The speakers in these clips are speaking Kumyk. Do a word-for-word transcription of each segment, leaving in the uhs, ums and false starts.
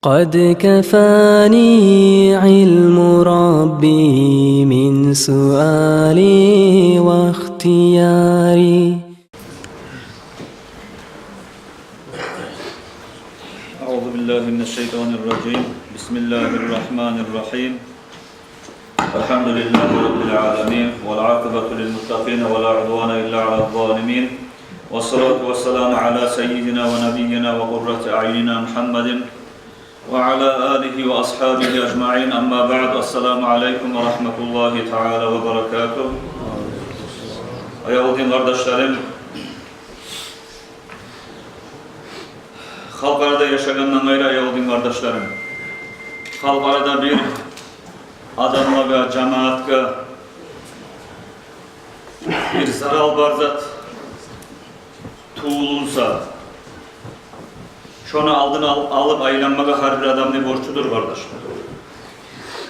قد كفاني علم ربي من سؤالي واختياري. أعوذ بالله من الشيطان الرجيم. بسم الله الرحمن الرحيم. الحمد لله رب العالمين، والعاقبة للمتقين، ولا عدوان إلا على الظالمين، والصلاة والسلام على سيدنا ونبينا وقرة أعيننا محمد وعلى آله وأصحابه أجمعين. أما بعد، السلام عليكم ورحمة الله تعالى وبركاته. Аявлу дин къардашларым, халкъ арада яшагъандан къайры, аявлу дин къардашларым, халкъ арада бир адамлагъа, жамаатгъа бир зарал бар зат тувулунса, шону алдын ал-, алып айланмагъа гьар бир адамны борчудур, къардашлар.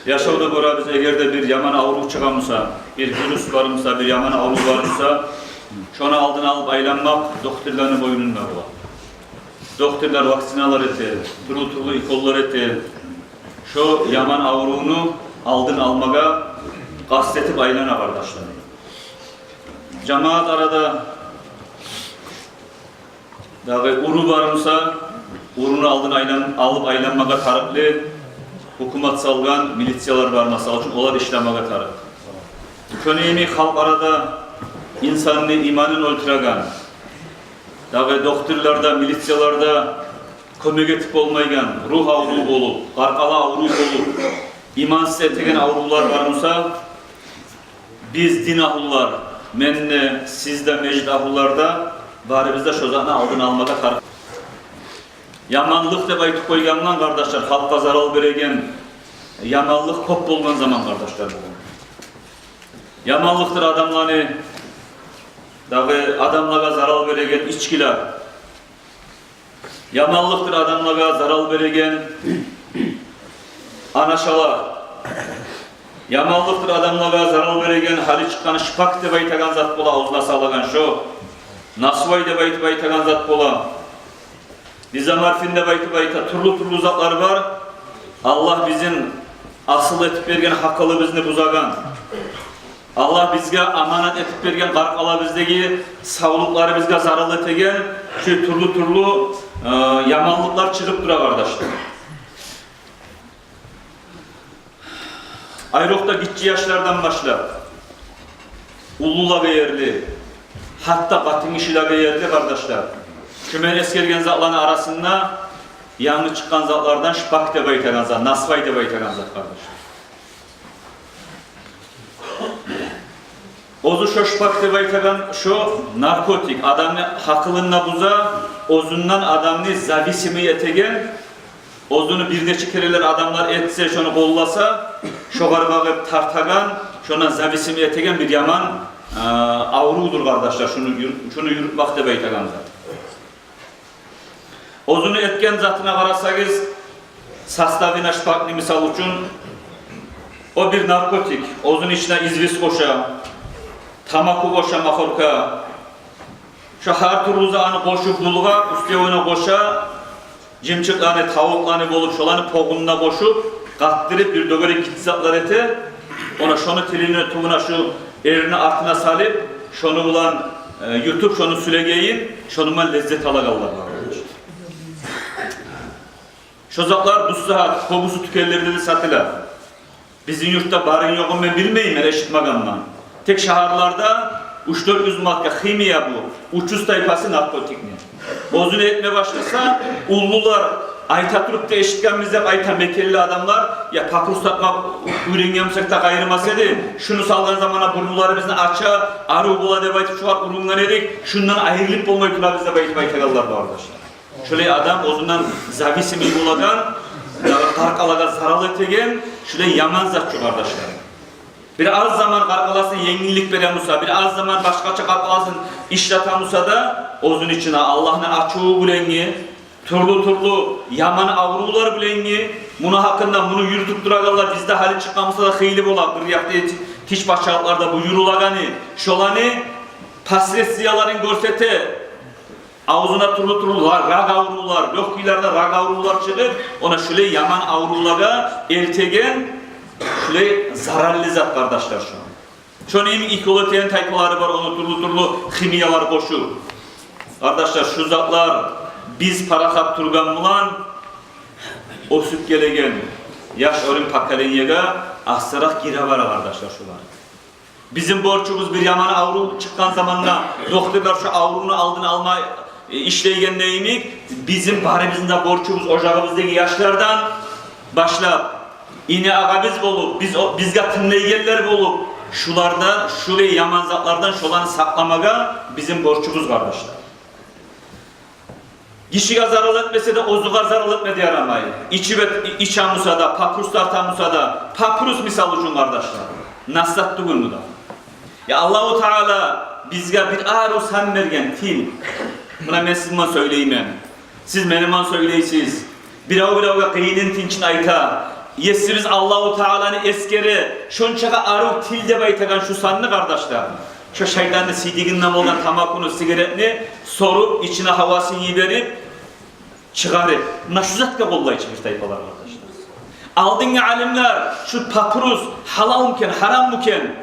Яшавда гёребиз, эгер де бир яман аврув чыгъа буса, бир вирус бар буса, бир яман аврув бар буса, шону алдын алып айланмакъ дохтурланы бойнунда бола. Дохтурлар вакциналар эте, тюрлю-тюрлю уколлар эте. Шо яман аврувну алдын алмагъа къаст этип айлана, къардашлар. Жамаат арада дагъы уру бар буса, уруну алдын айлан-, алып айланмагъа тарыкълы гьукумат салгъан милициялар бар, масала учун, олар ишлемеге тарыкъ. Шону йимик халкъ арада инсанны иманын оьлтюреген, дагъы дохтурлар да, милициялар да кёмек этип болмайгъан, ругь аврув болуп, къаркъара аврув болуп, имансыз этеген аврувлар бар буса, биз, дин агьлулар, мен де, сиз де, межит агьлулар да, барыбыз да шо затны алдын алмагъа тарыкъ. Яманлыкъ деп айтып къойгъандан, къардашлар, халкъгъа зарал береген яманлыкъ кёп болгъан заман, къардашлар, болгъан. Яманлыкъдыр адамланы, дагъы адамлагъа зарал береген ичкилер. Яманлыкъдыр адамлагъа зарал береген анашалар. Яманлыкъдыр адамлагъа зарал береген гьали чыкъгъан шпак деп айтагъан зат бола, авзуна салагъан шо. Насвай деп айтып айтагъан зат бола. Дезоморфин деп айтып айта, тюрлю-тюрлю затлар бар. Аллагь бизин асил этип берген гьакъылыбызны бузагъан, Аллагь бизге аманат этип берген къаркъарабыздагъы савлукъларыбызгъа зарал этеген шу тюрлю-тюрлю, э, яманлыкълар чыгъып тура, къардашлар. Айрокъда гиччи яшлардан башлап, уллулагъа ерли, гьатта къатынгишилеге ерли, къардашлар. Шу мен эсгерген затланы арасында янгы чыкъгъан затлардан шпак деп айтагъан зат, насвай деп айтагъан зат, къардашлар. Оьзю шо шпак деп айтагъан шо наркотик, адамны гьакъылын да буза, оьзюнден адамны зависимый этеген, оьзюню бир нече керенлер адамлар этсе, шону къолласа, шогъар багъып тартагъан, шондан зависимый этеген бир яман, а, аврувдур, къардашлар, шуну юр-, шуну юрютмек деп айтагъан зат. Оьзюню этген затына къарасагъыз, составына шпакны, мисал учун, о бир наркотик, оьзюню ичине известь къоша, тамаку къоша, махорка, шо гьар тюрлю затны къошуп, булгъап, уьстевюне къоша, жымчыкъланы, тавукъланы болуп, шоланы погъунуна къошуп, къатдырып, бир дёгерек гиччи затлар эте. Она шону тилини тюбюне, шу эрини артына салып, шону булан, э, ютуп, шону сюлегейин, шону булан леззет алагъанлар бар. Шо затлар бу сагьат кёбюсю тюкенлерде де сатыла. Бизин юртда барын-ёгъун мен билмеймен, эшитмегенмен. Тек шагьарларда уьч-дёрт юз манатгъа химия, бу учуз тайпасы наркотикни. Оьзюню этме башласа, уллулар айта туруп да эшитгенбиз деп айта, мекенли адамлар, я папирос тартма уьйренген бусакъ да къайырмас эди, шуну салгъан заманда бурунларыбызны ача, арив бола деп айтып, шогъар урунгъан эдик, шундан айрылып болмай турабыз деп айтып айтагъанлар бар, къардашлар. Шолай адам оьзюнден зависимый болагъан, дагъы къаркъалагъа зарал этеген, шолай яман зат чы, къардашлар. Бир аз заман къаркъаласына енгиллик бере буса, бир аз заман башгъача къаркъаласын ишлете буса да, оьзюню ичине Аллагьны ачуву булангъы, тюрлю-тюрлю яман аврувлар булангъы, муну гьакъында, муну юрютюп турагъанлар бизде гьали чыкъгъан буса да хыйлы бола, бир якъда ти-, тиш пачалыкъларда бу юрюлегени, шоланы последствияларын гёрсете. Авзуна тюрлю-тюрлю ра-, рак аврувлар, лёгкийлерде рак аврувлар чыгъып, она шулай яман аврувлагъа элтеген шулай зараллы зат, къардашлар, шу. Шону йимик эколог деген тайпалары бар, ону тюрлю-тюрлю химиялар къошуп. Къардашлар, шу затлар биз парахат тургъан булан оьсюп гелеген яш оьрюм поколениеге асыракъ гире бара, къардашлар, шулар. Бизин борчубуз, бир яман аврув чыкъгъан заманда докторлар шу аврувну алдын алма, э, ишлейгенде йимик, бизин барыбызны да борчубуз ожагъыбыздагъы яшлардан башлап, ине-агъабыз болуп, биз о-, бизге тынглайгъанлар болуп, шулардан, шулай яман затлардан шоланы сакъламагъа бизин борчубуз, къардашлар. Гишиге зарал этмесе де, оьзюне зарал этме де ярамай. Ичип эт-, иче буса да, папирос тарта буса да, папирос, мисал учун, къардашлар, насигьат тюгюлмю дагъы? Я Аллагьу Таала бизге бир арив сан берген, тил. Муна мен сизге сёйлеймен, сиз менге сёйлейсиз. Бирев биревге къыйынын, тынчын айта. Есибиз Аллагьу Тааланы эсгере, шончакъы арив тил деп айтагъан шу санны, къардашлар, шо шайтанны сийдигинден болгъан тамакуну, сигаретни соруп, ичине гьавасын йиберип, чыгъарып, муна шу затгъа къоллай чы бир тайпалар, къардашлар. Алдынгъы алимлер шу папирос гьалалмы экен, гьараммы экен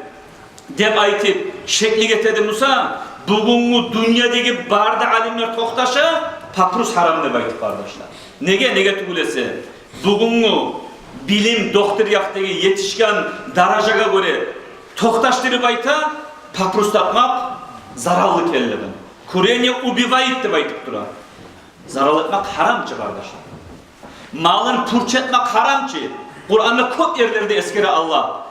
деп айтып шеклик этеди буса, бугюнгю дюньядагъы бары да алимлер токъташа папирос гьарам деп айтып, къардашлар. Неге, неге тюгюл эсе, бугюнгю билим, доктор якъдагъы етишген даражагъа гёре токъташдырып айта, папирос тартмакъ зараллы экенлигин. Курение убивает деп айтып тура. Зарал этмек гьарам чы, къардашлар. Малын пуч этмек гьарам чы. Къуранда кёп ерлерде эсгере Аллагь.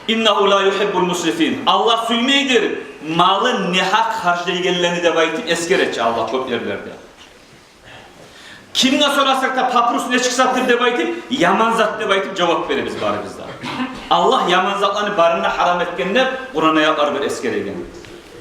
«Иннагьу ла югьиббул мусрифин». Аллагь сюймейдир малын негьакъ харжлайгъанланы деп айтып эсгере чи Аллагь кёп ерлерде. Кимге сорасакъ да, папирос нечик затдыр деп айтып, яман зат деп айтып жавап беребиз барыбыз да. Аллагь яман затланы барын да гьарам этген деп Къуран аятлар бар эсгереген.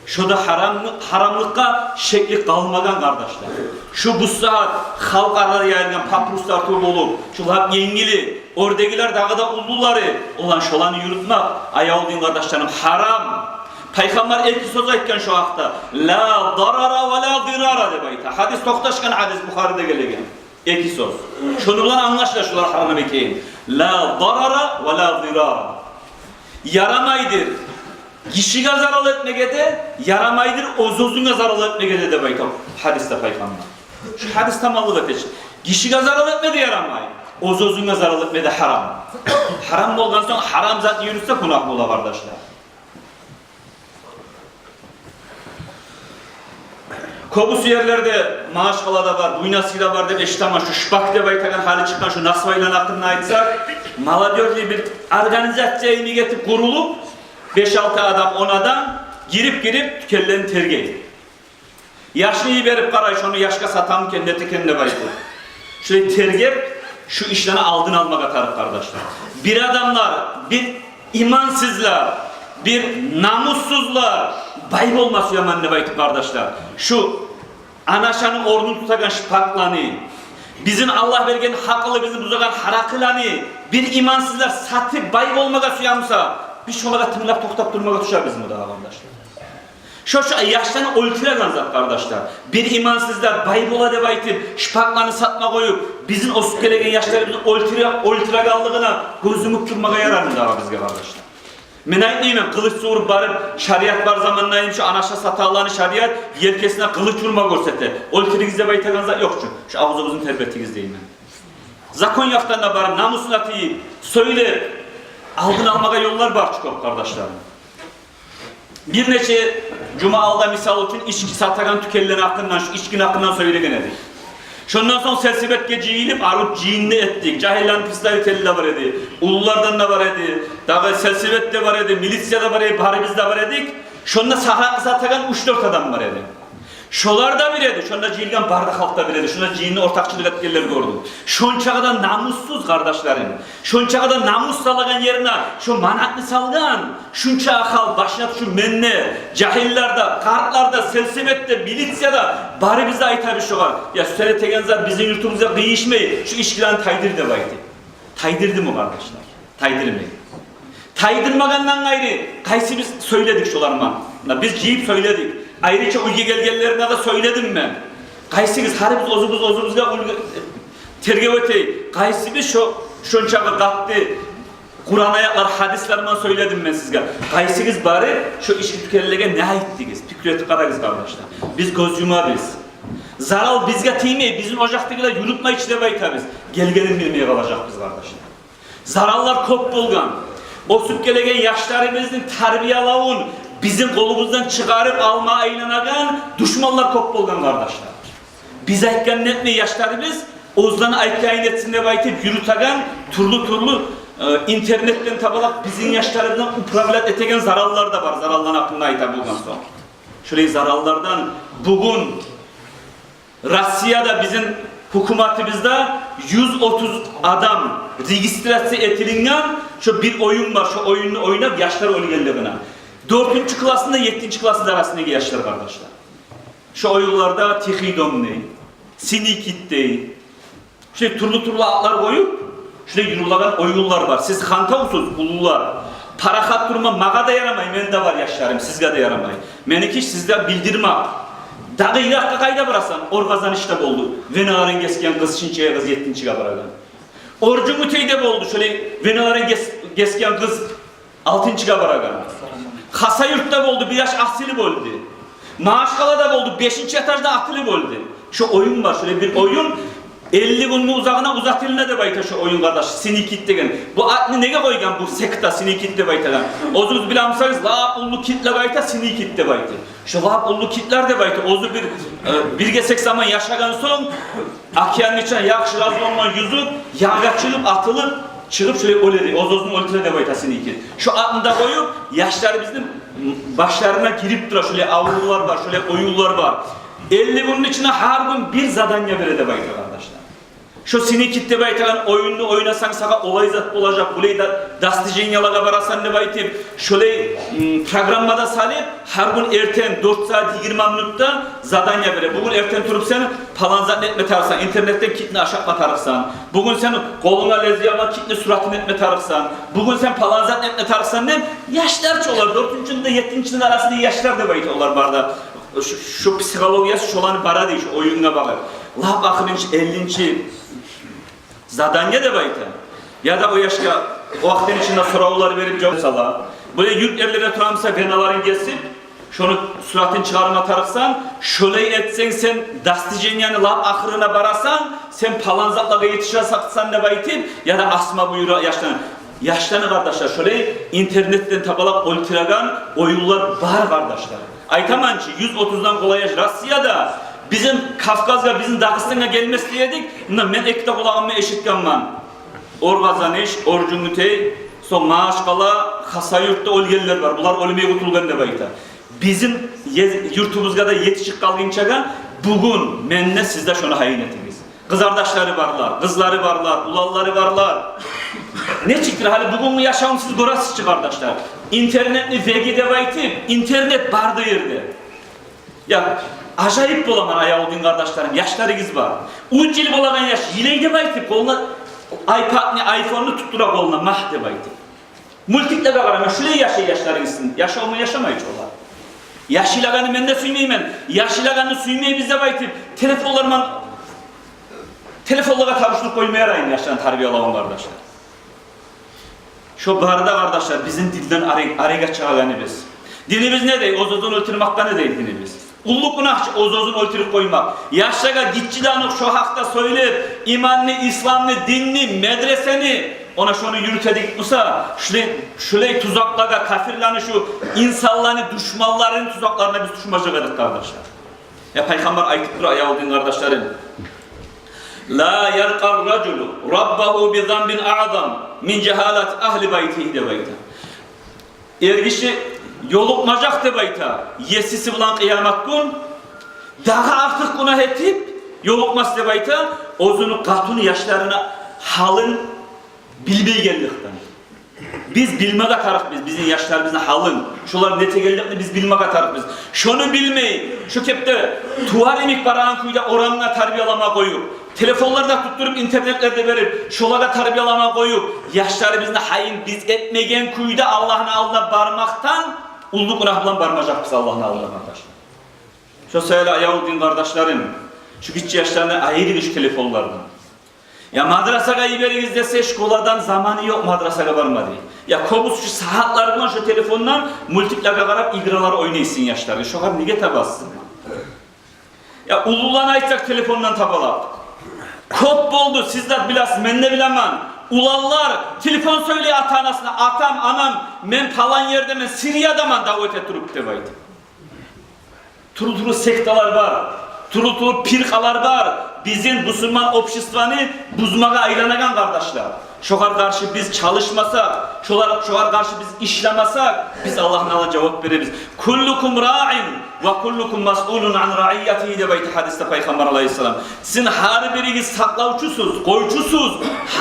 Шо да гьарам, гьарамлыкъгъа шеклик къалмагъан, къардашлар. Шу бу сагьат халкъ араларда яйылгъан папирос тартыв болуп, шу лап енгили, оьрдегилер дагъы да уллулары, олар шоланы юрютмек, аявлу дин къардашларым, гьарам. Пайхаммар эки сёз айтгъан шу гьакъда: «Ла дарара ва ла дирара», – деп айта. Гьадис, токъташгъан гьадис, Бухариде гелеген. Эки сёз. Шону булан англашыла шулар гьарам экенин. «Ла дарара ва ла дирара». Ярамайдыр гишиге зарал этмеге де, ярамайдыр оьз-оьзюнге зарал этмеге де деп айта гьадисде Пайхаммар. Шу гьадис таманлыкъ эте чи. Гишиге зарал этме де ярамай, оьз-оьзюнге зарал этме де гьарам. Гьарам болгъан сонг, гьарам зат юрютсе, гюнагь бола, къардашлар. Кёбюсю ерлерде, Магьачкъалада бар, Буйнакскиде бар деп эшитемен, шу шпак деп айтагъан гьали чыкъгъан шу насвайланы гьакъында айтсакъ, молодёжный бир организация йимик этип къурулуп, беш-алты адам, он адам гирип-гирип тюкенлени тергей. Яшны йиберип къарай, шону яшгъа сатамы экен, нете экен деп айтып. Шулай тергеп, шу ишлени алдын алмагъа тарыкъ, къардашлар. Бир адамлар, бир имансызлар, бир намуссузлар бай болма сюемен деп айтып, къардашлар, шу анашаны орнун тутагъан шпакланы, бизин Аллагь берген гьакъылыбызны бузагъан гьаракъыланы бир имансызлар сатып бай болмагъа сюе буса, биз шолагъа тынглап токътап турмагъа тюшебизми дагъы, къардашлар? Шо, шо яшланы оьлтюреген зат, къардашлар. Бир имансызлар бай бола деп айтып, шпакланы сатма къоюп, бизин оьсюп гелеген яшларыбызны оьлтюре-, оьлтюрегенлигине гёз юмуп турмагъа ярармы дагъы бизге, къардашлар? Мен айтмайман, къылыч сувуруп барып, шариат бар заманда йимик шу анашгъа сатагъанланы шариат елкесине къылыч урма гёрсете. Оьлтюрюгюз деп айтагъан зат ёкъ чу. Шу авзугъузну тербетигиз деймен. Закон якъдан да барып, намусуна тийип, сёйлеп, алдын алмагъа ёллар бар чы кёп, къардашларым. Бир нече жума алда, мисал учун, ички сатагъан тюкенлени гьакъындан, шу ичкини гьакъындан сёйлеген эдик. Шондан сонг сельсоветге жыйылып, арив жыйын да этдик. Жагьиллени представители де бар эди, уллулардан да бар эди, дагъы сельсовет де бар эди, милиция да бар эди, барыбыз да бар эдик. Шонда сагьакъ сатагъан уьч-дёрт адам бар эди. Шолар да бир эди, шонда жыйылгъан бары да халкъ да бир эди. Шонда жыйынны ортакъчылыкъ этгенлер гёрдюм. Шончакъы да намуссуз, къардашларым. Шончакъы да намус салагъан ерине шо манатны салгъан, шончакъы халкъ башына тюшюп, мен де, жагьиллер де, къартлар да, сельсовет де, милиция да, барыбыз да айтабыз шогъар: «Я, сен этеген зат бизин юртубузгъа къыйышмай, шу ичкилени тайдыр», – деп айтып. Тайдырдымы, къардашлар? Тайдырмай. Тайдырмагъандан къайры, къайсыбыз сёйледик шолар булан? Муна биз жыйып сёйледик. Айрыча уьйге гелгенлерине де сёйледим мен. Къайсыгъыз, гьар бирибиз оьзюбюз оьзюбюзге уьлгю-, тергев этейик. Къайсыбыз шо, шончакъы къатты Къуран аятлар, гьадислер булан сёйледим мен сизге. Къайсыгъыз барып шо иш уьткенлеге не айтдыгъыз? Пикир этип къарагъыз, къардашлар. Биз гёз юмабыз. Зарал бизге тиймей, бизин ожакъдагъылар юрютмей чи деп айтабыз. Гелгенин билмей къалажакъбыз, къардашлар. Зараллар кёп болгъан. Оьсюп гелеген яшларыбызны тарбиялавун бизин къолубуздан чыгъарып алма айланагъан душманлар кёп болгъан, къардашлар. Биз айтгъанны этмей, яшларыбыз оьзлени айтгъанын этсин деп айтып юрютеген тюрлю-тюрлю, э, интернетден табалакъ бизин яшларыбыздан управлять этеген зараллар да бар, заралланы гьакъында айта болгъан сонг. Шолай зараллардан бугюн Россияда бизин гьукуматыбызда юз отуз адам регистрация этилинген, шо бир оюн бар, шо оюнну ойнап яшлар оьлгенлигине. Дёртюнчю классында, еттинчи классында арасындагъы яшлар, къардашлар. Шо оюнларда «Тихий дом» дей, «Синий кит» дей. Шулай тюрлю-тюрлю атлар къоюп, шулай юрюлеген оюнлар бар. Сиз хантавсуз, уллулар. Парахат турма магъа да ярамай, мени де бар яшларым, сизге де ярамай. Меники сизге билдирмек. Дагъы йыракъгъа къайда барасан? Ор Къазанышда болду. Веналарын гесген къыз, шинчеге къыз еттинчиге барагъан. Ор Жюнгютейде болду, шолай веналарын гес-, гесген къыз алтынчыгъа барагъан. Хасавюртда болду, бир яш асили болду. Магьачкъалада болду, бешинчи этажда атылып оьлдю. Шо оюн бар, шолай бир оюн, элли гюнню узагъына узатылына деп айта шо оюн, къардаш, «Синий кит» деген. Бу атны неге къойгъан бу секта, «Синий кит» деп айтагъан? Оьзюгюз биле бусагъыз, лап уллу китлеге айта «Синий кит» деп айта. Шо лап уллу китлер деп айта. Оьзю бир, э, бир гесек заман яшагъан сонг, океанны ичине яхшы разгонман юзюп, ягъа чыгъып, атылып, чыгъып, шолай оьле дей, оьз-оьзюн оьлтюре деп айта «Синий кит». Шо атны да къоюп, яшларыбызны башларына гирип тура, шолай аврувлар бар, шолай оюнлар бар. Элли гюнню ичине гьар гюн бир задание бере деп айта, къардашлар. Шо «Синий кит» деп айтагъан оюнну ойнасанг, сагъа олай зат болажакъ, булай да достиженияларгъа барасан деп айтып, шолай, м, программада салып, гьар гюн эртен дёрт сагьат йигирма минутда задание бере. Бугюн эртен туруп сен палан затны этме тарыкъсан, интернетден китни ашатма тарыкъсан. Бугюн сен къолунга лезвия алма, китни суратын этме тарыкъсан. Бугюн сен палан затны этме тарыкъсан деп, яшлар чы олар, дёртюнчюню де, еттинчини арасында яшлар деп айта олар бары да. Шу, шу психологиясы шоланы бара дей, шу оюнга багъып. Лап ахырынчы, эллинчи задание деп айта. Яда о яшгъа о вакътини ичинде соравлар берип жавап сала. Булай юрт ерлерде турамыса, веналарын гесип, шону суратын чыгъарма тарыкъсан, шолай этсенг сен достиженияны лап ахырына барасан, сен палан затлагъа етишесен деп айтып, яда асма буюра яшланы. Яшланы, къардашлар, шолай интернетден табалап оьлтюреген оюнлар бар, къардашлар. Айтаман чы, юз отуздан къолай яш Россияда, бизин Кавказгъа, бизин Дагъыстангъа гелмес дей эдик, муна мен эки де къулагъым булан эшитгенмен. Ор Къазаныш, Ор Жюнгютей, сонг Магьачкъала, Хасавюртда оьлгенлер бар. Булар оьлмей къутулгъан деп айта. Бизин е-, юртубузгъа да етишип къалгъынчагъа бугюн мен де, сиз де шону гьайын этигиз. Къызардашлары барлар, къызлары барлар, уланлары барлар. Нечикдир гьали бугюнгю яшавун сиз гёресиз чи, къардашлар. Интернетни веги деп айтып, интернет бары да ерде. Я, ажайып боламан, аявлу дин къардашларым, яшларыгъыз бар. Уьч йыл болагъан яш йылай деп айтып, къолуна айпадны, айфонну тутдура къолуна, магь деп айтып. Мультиклеге къарама, шулай яшай яшларыгъыз. Яшавму яшамай чы олар? Яш йылагъанны мен де сюймеймен. Яш йылагъанны сюймейбиз деп айтып, телефонлар ман, телефонлагъа тапшурып къойма яраймы яшланы тарбиялавун, къардашлар? Шо бары да, къардашлар, бизин динден ари-, арек чыгъагъаныбыз. Динибиз не дей? Оьз-оьзюн оьлтюрмекге не дей динибиз? Уллу гюнагь чы оьз-оьзюн оьлтюрюп къоймакъ. Яшлагъа гиччиден окъ шо гьакъда сёйлеп, иманны, исламны, динни, медресени, она шону юрютедик буса, шулай, шулай тузакълагъа, капирлени, шу инсанланы душманларыны тузакъларына биз тюшмежек эдик, къардашлар. Я, Пайхаммар айтып тура, аявлу дин къардашларым: «Ла ялкъар ражулу раббагьу би занбин аъзам мин жагьалати агьли байтигьи», — деп айта. Эргиши ёлукъмажакъ деп айта есиси булан къыямат гюн, дагъы артыкъ гюнагь этип ёлукъмас деп айта, оьзюню къатыны, яшларыны гьалын билмейгенликден. Биз билмеге тарыкъбыз бизин яшларыбызны гьалын, шолар не этегенликни биз билмеге тарыкъбыз. Шону билмей, шо кепде тувар йимик барагъан кюйде орамгъа тарбиялама къоюп, телефонлар да тутдуруп, интернетлер де берип, шолагъа тарбиялама къоюп, яшларыбызны гьайын биз этмеген кюйде Аллагьны алдына бармакъдан уллу гюнагь булан бармажакъбыз Аллагьны алдына, къардашлар. Шо саялы, аявлу дин къардашларым, шу гиччи яшланы айырыгъыз шу телефонлардан. Я мадрасагъа йиберигиз десе, школадан заманы ёкъ мадрасагъа барма дей. Я кёбюсю шу сагьатлар булан шу телефондан мультиклеге къарап, игралар ойнайсыз яшлар. Шогъар неге табасыз? Я уллуланы айтсакъ, телефондан табалап. Кёп болду, сиз де билесиз, мен де билемен. Уланлар телефон сёйлей ата-анасына: «Атам, анам, мен палан ердемен, Сириядаман, дав эте туруп», — деп айтып. Тюрлю-тюрлю секталар бар, тюрлю-тюрлю пиркъалар бар. Бизин бусурман обществону бузмагъа айланагъан, къардашлар. Шогъар къаршы биз чалышмасакъ, шолар, шогъар къаршы биз ишлемесек, биз Аллагьны алдында жавап беребиз. «Куллукум раъин ва куллукум масъулун ан раъиятигьи», — деп айта гьадисде Пайхаммар алайгьиссалам. Сиз гьар биригиз сакълавчусуз, къойчусуз.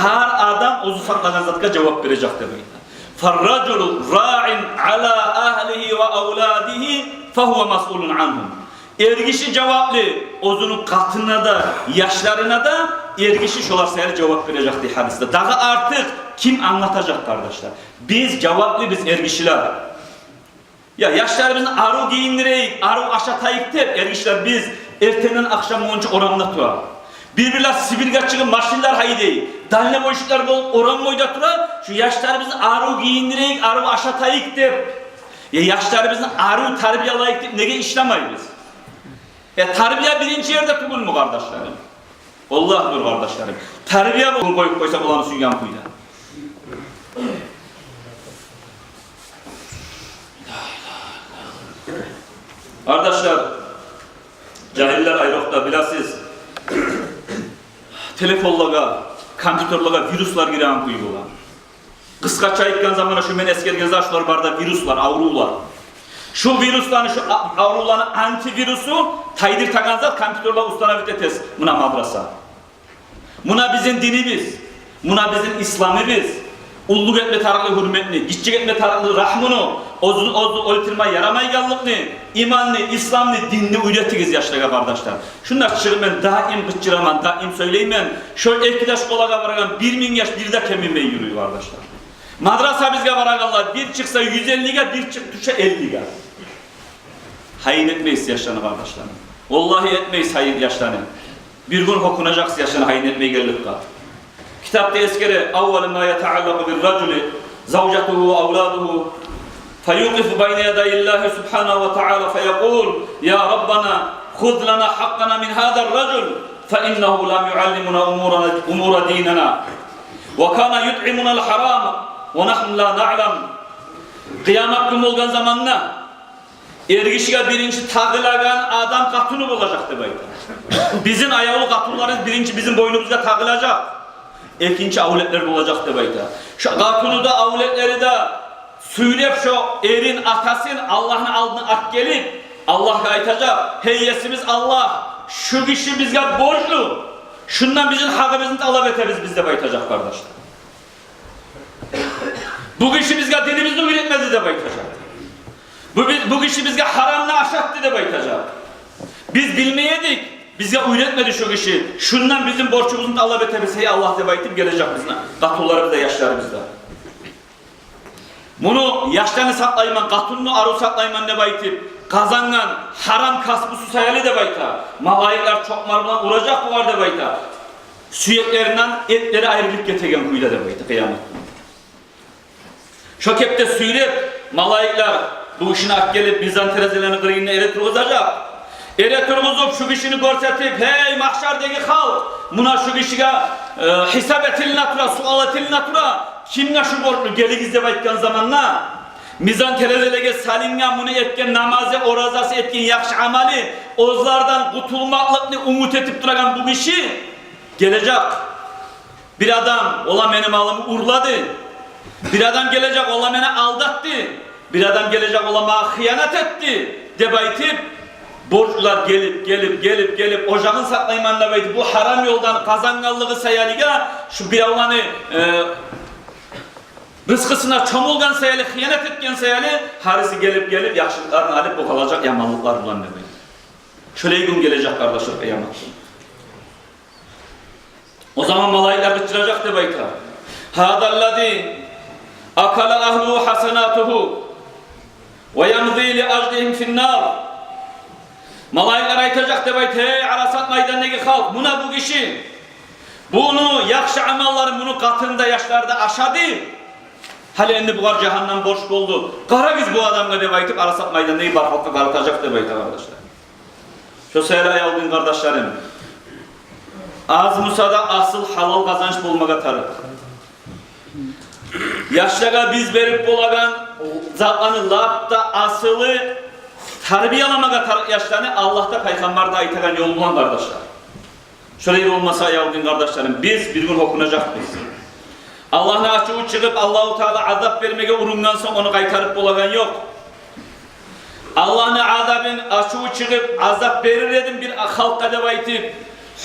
Гьар адам оьзю сакълагъан затгъа жавап бережек деп айта. «Фарражулу раъин ала агьлигьи ва авладигьи фагьува масъулун ангьум». Эргиши жаваплы оьзюню къатынына да, яшларына да, эргиши шолар саялы жавап бережек дей гьадисде. Дагъы артыкъ ким англатажакъ, къардашлар? Биз жаваплы, биз эргишилер. Я яшларыбызны арив гийиндирейик, арив ашатайыкъ деп, эргишилер, биз эртенден ахшам болгъунча орамда тура. Бир-бирлер Сибирге чыгъып машинлер гьайдай, дальнобойщиклер болуп орам бойда тура, шу яшларыбызны арив гийиндирейик, арив ашатайыкъ деп, я яшларыбызны арив тарбиялайыкъ деп неге ишлемейбиз? Э, тарбия биринчи ерде тюгюлмю, къардашларым? Аллагьдыр, къардашларым. Тарбия болгъун къоюп къойса, оланы сюйген кюйде. Къардашлар, жагьиллер айрокъда, билесиз, телефонлагъа, компьютерлеге вируслар гиреген кюй бола. Къысгъача айтгъан заманда, шу мен эсгерген зат, шулар бары да вируслар, аврувлар. Шу вирусланы, шу а-, аврувланы антивирусу тайдыртагъан зат — компьютерлеге установить этесиз. Муна мадраса. Муна бизин динибиз. Муна бизин исламыбыз. Уллу этме тарыкълы гьюрметни, гиччи этме тарыкълы рагьмуну, оьзюн оьзю оьлтюрме ярамайгъанлыкъны, иманны, исламны, динни уьйретигиз яшлагъа, къардашлар. Шунда чыгъып мен даим къычыраман, даим сёйлеймен. Шо эки де школагъа барагъан бир минг яш бир де кемимей юрюй, къардашлар. Мадрасабызгъа барагъанлар бир чыкъса юз эллиге, бир чыкъ тюше эллиге. Гьайын этмейсиз яшланы, къардашлар. Валлагьи, этмейсиз гьайын яшланы. Бир гюн гьёкюнежексиз яшланы гьайын этмейгенликге. Китапда эсгере: «Аввалу ма ятааллакъу бир ражули завжатугьу ва авладугьу, фаюкъифу байна ядайиллагьи субгьанагьу ва таала, фаякъул: Я Раббана, хуз лана гьакъкъана мин гьазар ражул, фа иннагьу лам юаллимуна умура, умура динина, ва кана ютъимунал гьарама, ва нагьну ла наълам». Къыямат гюн болгъан заманда эргишиге биринчи тагъылагъан адам къатыны болажакъ деп айта. Бизин аявлу къатынларыбыз биринчи бизин бойнубузгъа тагъылажакъ. Экинчи авлетлер болажакъ деп айта. Шо къатыны да, авлетлери де сюйреп шо эрин, атасын Аллагьны алдына алып гелип, Аллагьгъа айтажакъ: «Гьей Есибиз Аллагь, шу гиши бизге борчлу. Шундан бизин гьакъыбызны талап этебиз биз», — деп айтажакъ, къардашлар. «Бу гиши бизге динибизни уьйретмеди», — деп айтажакъ. «Бу би-, бу гиши бизге гьарамны ашатды», — деп айтажакъ. «Биз билмей эдик, бизге уьйретмеди шу гиши. Шундан бизин борчубузну талап этебиз, гьей Аллагь», — деп айтып гележек бизин къатынларыбыз да, яшларыбыз да. Муну, яшланы сакълайман, къатынны арив сакълайман деп айтып къазангъан гьарам касбусу саялы деп айта, малайиклер чокъмар булан уражакъ бугъар деп айта. Сюеклеринден этлери айрылып гетеген кюйде деп айта къыямат гюн. Шо кепде сюйреп, малайиклер бу гишини алып гелип, мизан терезелени къырыйында эретургъузажакъ. Эретургъузуп, шу гишини гёрсетип: «Гьей, магьшардагъы халкъ, муна шу гишиге, э, гьисап этилине тура, суал этилине тура, кимге шу борчлу, гелигиз», — деп айтгъан заманда, мизан терезелеге салынгъан муну этген намазы, оразасы, этген яхшы амалы, оьзлерден къутулмакълыкъны умут этип турагъан бу гиши гележек. Бир адам: «Ола мени малымны урлады». Бир адам гележек: «Ола мени алдатды». Бир адам гележек: «Ола магъа хыянат этди», — деп айтып, борчлулар гелип, гелип, гелип, гелип, ожагъын сакълайман деп айтып, бу гьарам ёлдан къазангъанлыгъы саялыгъа, шу биревлени, э, рызкъысына чомулгъан саялы, хыянат этген саялы, гьариси гелип, гелип, яхшылыкъларын алып, богъалажакъ яманлыкълар булан деп айтып. Шолай гюн гележек, къардашлар, къыямат гюн. О заман малайиклер къычыражакъ деп айта: «Гьазаллази акала агьлугьу гьасанатугьу ва ямзи ли ажлигьим финнар». Малайиклер айтажакъ деп айта: «Гьей, Арасат майдандагъы халкъ, муна бу гиши, буну яхшы амаллары муну къатында яшлар да ашады. Гьали энди бугъар жагьаннам борч болду. Къарагъыз бу адамгъа», — деп айтып, Арасат майдандагъы бар халкъгъа къаратажакъ деп айта, къардашлар. Шо саялы, аявлу дин къардашларым, аз буса да асыл гьалал къазанч болмагъа тарыкъ. Яшлагъа биз берип болагъан затланы лап да асылы — тарбияламагъа тарыкъ яшланы Аллагь да, Пайхаммар да айтагъан ёл булан, къардашлар. Шолай болмаса, аявлу дин къардашларым, биз бир гюн гьёкюнежекбиз. Аллагьны ачуву чыгъып, Аллагьу Таала азап бермеге урунгъан сонг, ону къайтарып болагъан ёкъ. Аллагьны азабын, ачуву чыгъып, азап берир эдим бир халкъгъа деп айтып,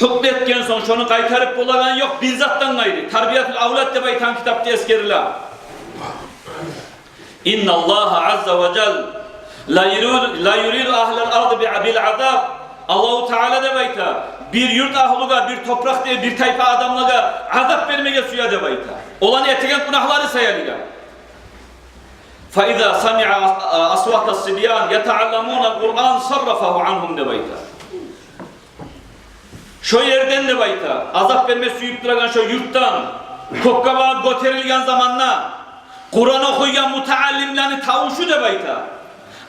гьукму этген сонг, шону къайтарып болагъан ёкъ бир затдан къайры. «Тарбиятул авлад» деп айтагъан китапда эсгериле. «Инналлагьа азза ва жалла ла юриду, ла юриду агьлал арди би-, бил азаб». Аллагьу Таала деп айта, бир юрт агьлугъа, бир топуракъда бир тайпа адамлагъа азап бермеге сюе деп айта, оланы этеген гюнагьлары саялыгъа. «Фа иза самиа асватас сибян ятаалламунал Къуран саррафагьу ангьум», — деп айта. Шо ерден, деп айта, азап берме сююп турагъан шо юртдан кёкге багъып гётерилген заманда Къуран охуйгъан мутааллимлени тавушу, деп айта,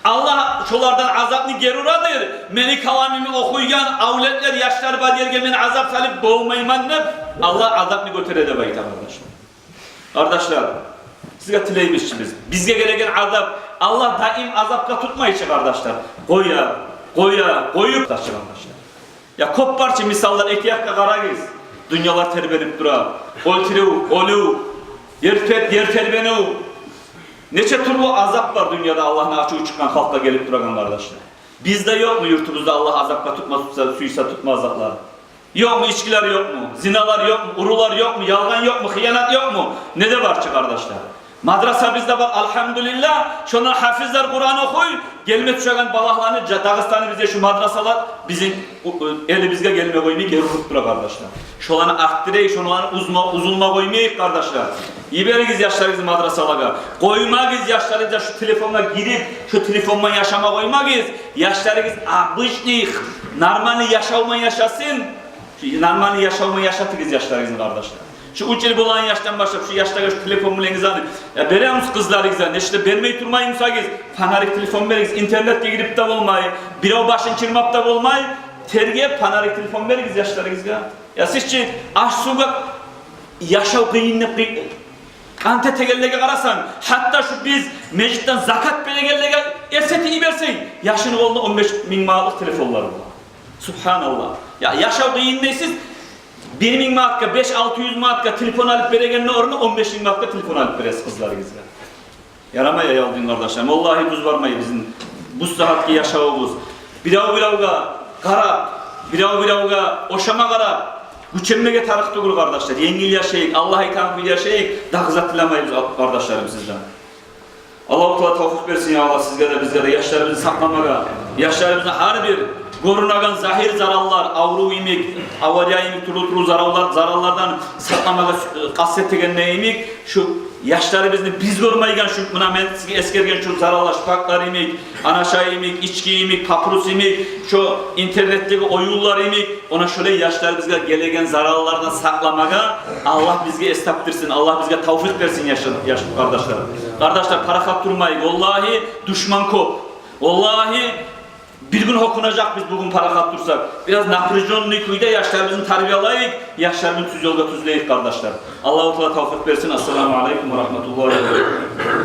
Аллагь шолардан азапны гери урадыр. Мени каламымны охуйгъан авлетлер, яшлар бар ерге мен азап салып болмайман деп, Аллагь азапны гётере деп айта, къардашлар. Къардашлар, сизге тилейбиз чи биз, бизге гелеген азап, Аллагь даим азапгъа тутмай чы, къардашлар. Къоя, къоя, къоюп да чы, къардашлар. Я кёп бар чы мисаллар, эки якъгъа къарагъыз. Дюньялар тербенип тура. Оьлтюрюв, оьлюв, ер тер-, ер тербенив. Нече тюрлю азап бар дюньяда Аллагьны ачуву чыкъгъан халкъгъа гелип турагъан, къардашлар. Бизде ёкъму юртубузда Аллагь азапгъа тутма сюйсе, сюйсе тутма азаплар? Ёкъму ичкилер, ёкъму зиналар, ёкъму урулар, ёкъму ялгъан, ёкъму хыянат, ёкъму? Не де бар чы, къардашлар. Мадраса бизде бар, альгьамдулиллагь. Шондан гьафизлер Къуран охуй, гелме тюшеген балагьланы жа-, Дагъыстаны бизге шу мадрасалар бизин у-, у-, элибизге гелме къоймай, гери уруп тура, къардашлар. Шоланы артдырайыкъ, шоланы узма, узулма къоймайыкъ, къардашлар. Йиберигиз яшларыгъызны мадрасалагъа. Къоймагъыз яшларыгъызгъа шу телефонгъа гирип, шу телефон булан яшама къоймагъыз. Яшларыгъыз обычный, нормальный яшав булан яшасын. Шу нормальный яшав булан яшатыгъыз яшларыгъызны, къардашлар. Шу уьч йыл болагъан яшдан башлап шу яшлагъа шу телефон булан гизани, я, беребиз къызларыгъызгъа. Нечик де бермей турмай бусагъыз, фонарик телефон беригиз. Интернетге гирип де болмай, бирев башын чырмап да болмай, тергеп, фонарик телефон беригиз яшларыгъызгъа. Я сиз чи аш-сувгъа яшав къыйын деп къы-, къант этегенлеге къарасанг, гьатта шу биз межитден закат берегенлеге эс этип йиберсенг, яшыны къолунда он беш минг манатлыкъ телефонлар бола. Субгьаналлагь. Я, яшав къыйын дейсиз, бир минг манатгъа, беш-алты юз манатгъа телефон алып берегенни орнуна он беш минг манатгъа телефон алып бересиз къызларыгъызгъа. Ярамай, аявлу дин къардашларым. Валлагьи, тюз бармай бизин бу сагьатгъы яшавубуз. Бирев-биревге къарап, бирев-биревге ошама къарап гюченмеге тарыкъ тюгюл, къардашлар. Енгил яшайыкъ, Аллагь айтагъан кюйде яшайыкъ. Дагъы зат тилемейбиз, къардашларым, сизден. Аллагьу Таала тавфикъ берсин, я Аллагь, сизге де, бизге де, яшларыбызны сакъламагъа. Яшларыбызны гьар бир гёрюнеген загьир зараллар, аврув йимик, авария йимик, тюрлю-тюрлю зараллар, зараллардан сакъламагъа, э, къаст этегенде йимик, шу яшларыбызны биз гёрмейген, шу муна мен сизге эсгерген шу зараллар, шпаклар йимик, анаша йимик, ички йимик, папирос йимик, шу интернетдеги оюнлар йимик, она шолай яшларыбызгъа гелеген зараллардан сакъламагъа Аллагь бизге эс тапдырсын, Аллагь бизге тавфикъ берсин, яш-, яш къардашлар. Къардашлар, парахат турмайыкъ. Валлагьи, душман кёп. Валлагьи, бир гюн гьёкюнежекбиз бугюн парахат турсакъ. Бираз напряжённый кюйде яшларыбызны тарбиялайыкъ, яшларыбызны тюз ёлгъа тюзлейик, къардашлар. Аллагьу Таала тавфикъ берсин. Ассаламу алейкум ва рагьматуллагьи ва баракатугь.